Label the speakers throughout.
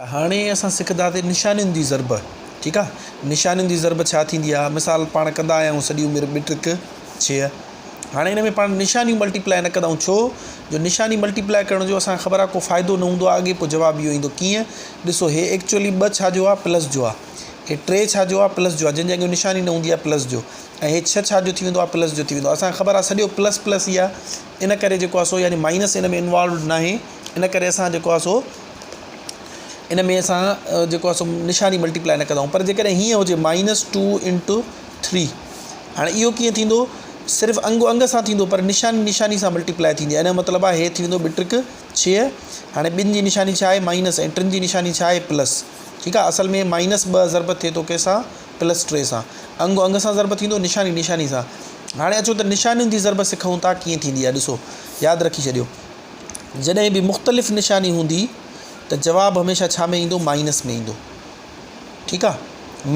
Speaker 1: هاڻي اسان سکنداسين نشانين جي ضرب ٺيڪ آ نشانين جي ضرب ڇا ٿيندي آ مثال پاڻ ڪندا آيا آهيون سڄي عمر ٻه ٽرڪ ڇهه هاڻي ان ۾ پاڻ نشانيون ملٽيپلائي نه ڪندا آهيون ڇو جو نشاني ملٽيپلائي ڪرڻ جو اسان کي خبر آ ڪو فائدو نه هوندو آ اڳي پوء جواب اهو ايندو ڪيئن ڏسو هي ايڪچولي ٻه ڇا جو آ پلس جو آ هي ٽي ڇا جو آ پلس جو آ جنهن جي اڳيان نشاني نه هوندي آ پلس جو ۽ هي ڇهه ڇا جو ٿي ويندو آ پلس جو ٿي ويندو آ اسان کي خبر آ سڄو پلس پلس ئي آ ان ڪري جيڪو آ سو يعني مائنس ان ۾ انوالوڊ ناهي ان ڪري اسان جيڪو آ سو ان ۾ اسان جيڪو آ سو نشاني ملٽيپلائي نه ڪندا آهيون پر جيڪڏهن هيئن هجي مائنس ٽو انٽو ٿري هاڻي اهو ڪيئن ٿيندو صرف انگ انگ سان ٿيندو پر نشاني نشاني سان ملٽيپلائي ٿيندي ان جو مطلب آهي هي ٿي ويندو ٻه ٽرڪ ڇهه هاڻي ٻن جي نشاني ڇا آهي مائنس ۽ ٽن جي نشاني ڇا آهي پلس ٺيڪ آهي اصل ۾ مائنس ٻه ضرب ٿئي ٿو ڪنهن سان پلس ٽي سان انگ انگ سان ضرب ٿيندو نشاني نشاني سان هاڻي اچو ته نشانين جي ضرب سکون ٿا ڪيئن ٿيندي آهي ڏسو ياد رکي ڇڏيو جڏهن به مختلف نشاني هوندي ته جواب هميشه ڇا ۾ ايندو مائنس ۾ ايندو ٺيڪ آ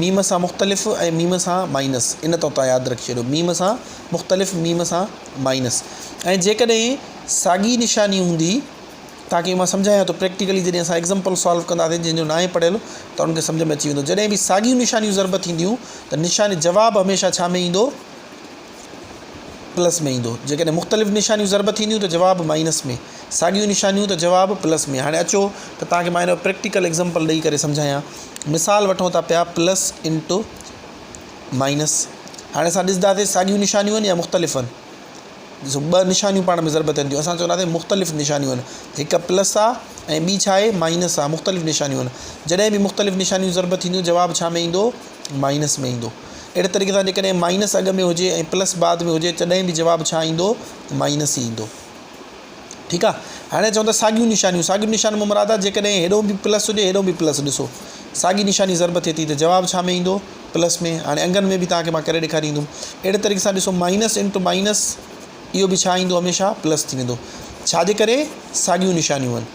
Speaker 1: ميم سان مختلف ۽ ميم سان مائنس ان تو تان ياد رکي ڇڏيو ميم سان مختلف ميم سان مائنس ۽ جيڪڏهن ساڳي نشاني هوندي تاڪي مان سمجهايان ٿو پريڪٽيڪلي جڏهن اسان ايگزامپل سالو ڪنداسين جنهن جو ناهي پڙهيل ته ان کي سمجهه ۾ اچي ويندو جڏهن به ساڳيون نشانيون ضرب ٿينديون ته نشاني جواب هميشه ڇا ۾ ايندو پلس ۾ ايندو جيڪڏهن مختلف نشانيون ضرب ٿينديون ته جواب مائنس ۾ ساڳيون نشانيون ته جواب پلس ۾ هاڻي اچو ته توهان کي مان ان جو پريڪٽيڪل ايگزامپل ڏئي ڪري سمجهايان مثال وٺون ٿا پيا پلس انٽو مائنس هاڻي اسان ڏسنداسين ساڳيون نشانيون آهن يا مختلف آهن ڏسو ٻه نشانيون پاڻ ۾ ضرب ٿين ٿيون اسان چونداسين مختلف نشانيون آهن هڪ پلس آ ۽ ٻي ڇا آهي مائنس آ مختلف نشانيون آهن جڏهن به مختلف نشانيون ضرب ٿينديون جواب ڇا ۾ ايندو مائنس ۾ ايندو اهڙي طريقي سان جيڪڏهن مائنس اڳ ۾ هجي ۽ پلس بعد ۾ هجي تڏهن به جواب ڇا ايندو مائنس ئي ايندو ٺيڪ آ هاڻي چون ٿا ساڳيون نشانيون ساڳيون نشانيون مان مراد آ جيڪڏهن هيڏو به پلس هجي هيڏو به پلس ڏسو ساڳي نشاني ضرب ٿئي ٿي ته جواب ڇا ۾ ايندو پلس ۾ هاڻي انگن ۾ به توهان کي مان ڪري ڏيکاريندم اهڙي طريقي سان ڏسو مائنس انٽو مائنس اهو به ڇا ايندو هميشه پلس ٿي ويندو ڇا جي ڪري ساڳيون نشانيون آهن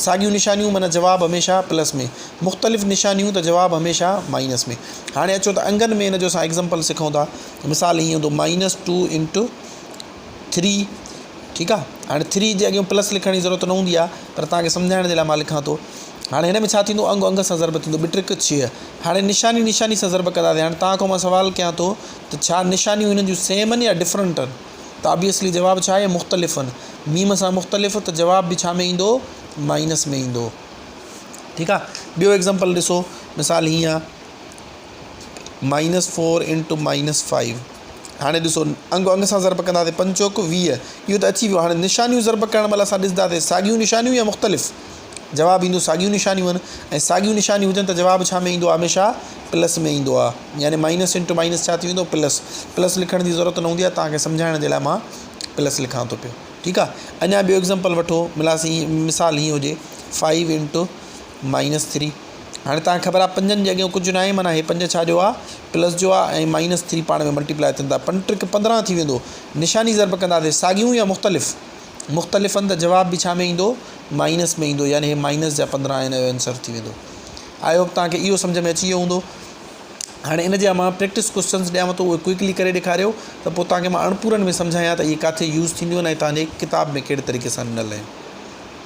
Speaker 1: ساڳيون نشانيون معنيٰ جواب هميشه پلس ۾ مختلف نشانيون ته جواب هميشه مائنس ۾ هاڻي اچو ته انگن ۾ ان جو اسان ايگزامپل سکون ٿا مثال ائين هوندو مائنس ٽو انٽو ٿري ٺيڪ آ هاڻي ٿري جي اڳيان پلس لکڻ جي ضرورت نه هوندي آ پر توهان کي سمجهائڻ جي لاء مان لکان ٿو هاڻي هن ۾ ڇا ٿيندو انگ انگ سان ضرب ٿيندو ٻه ٽرڪ ڇهه هاڻي نشاني نشاني سان ضرب ڪنداسين هاڻي توهان کان مان سوال ڪيان ٿو ته ڇا نشانيون هنن جون سيم آهن يا ڊفرنٽ آهن ته آبويسلي جواب ڇا آهي مختلف آهن ميم سان مختلف ته جواب به ڇا ۾ ايندو مائنس ۾ ايندو ٺيڪ آ ٻيو ايگزامپل ڏسو مثال هيئن آ minus four into minus five هاڻي ڏسو انگ انگ سان ضرب ڪنداسين پنج چوڪ 20 اهو ته اچي ويو هاڻي نشانيون ضرب ڪرڻ مهل اسان ڏسنداسين ساڳيون نشانيون يا مختلف جواب ايندو ساڳيون نشانيون آهن ۽ ساڳيون نشانيون هجن ته جواب ڇا ۾ ايندو آهي هميشه پلس ۾ ايندو آهي يعني مائنس انٽو مائنس ڇا ٿي ويندو پلس پلس لکڻ جي ضرورت نه هوندي آهي توهان کي سمجهائڻ جي لاء مان پلس لکان ٿو پيو ٺيڪ آهي اڃا ٻيو ايگزامپل وٺو ملاسين مثال هيئن هجي فائيو انٽو مائنس ٿري هاڻي توهان کي خبر آهي پنجن جي اڳيان ڪجهه ناهي معنيٰ هي پنج ڇا جو آهي پلس جو آهي ۽ مائنس ٿري پاڻ ۾ ملٽيپلائي ٿين ٿا پنج ٽرڪ 15 ٿي ويندو نشاني ضرب ڪنداسين ساڳيون يا مختلف مختلف آهن ته جواب به ڇا ۾ ايندو مائنس ۾ ايندو يعني هي مائنس جا 15 هن جو آنسر ٿي ويندو I hope توهان کي اهو سمجهه ۾ اچي ويو هوندو هاڻي ان جا مان پريڪٽس ڪوشچنس ڏيانو ٿو اهي ڪوئڪلي ڪري ڏيکاريو ته پوء توهان کي مان اڻپورن ۾ سمجهايان ته اهي ڪاٿي يوز ٿينديون آهن ۽ توهان جي ڪتاب ۾ ڪهڙي طريقي سان ڏنل آهن.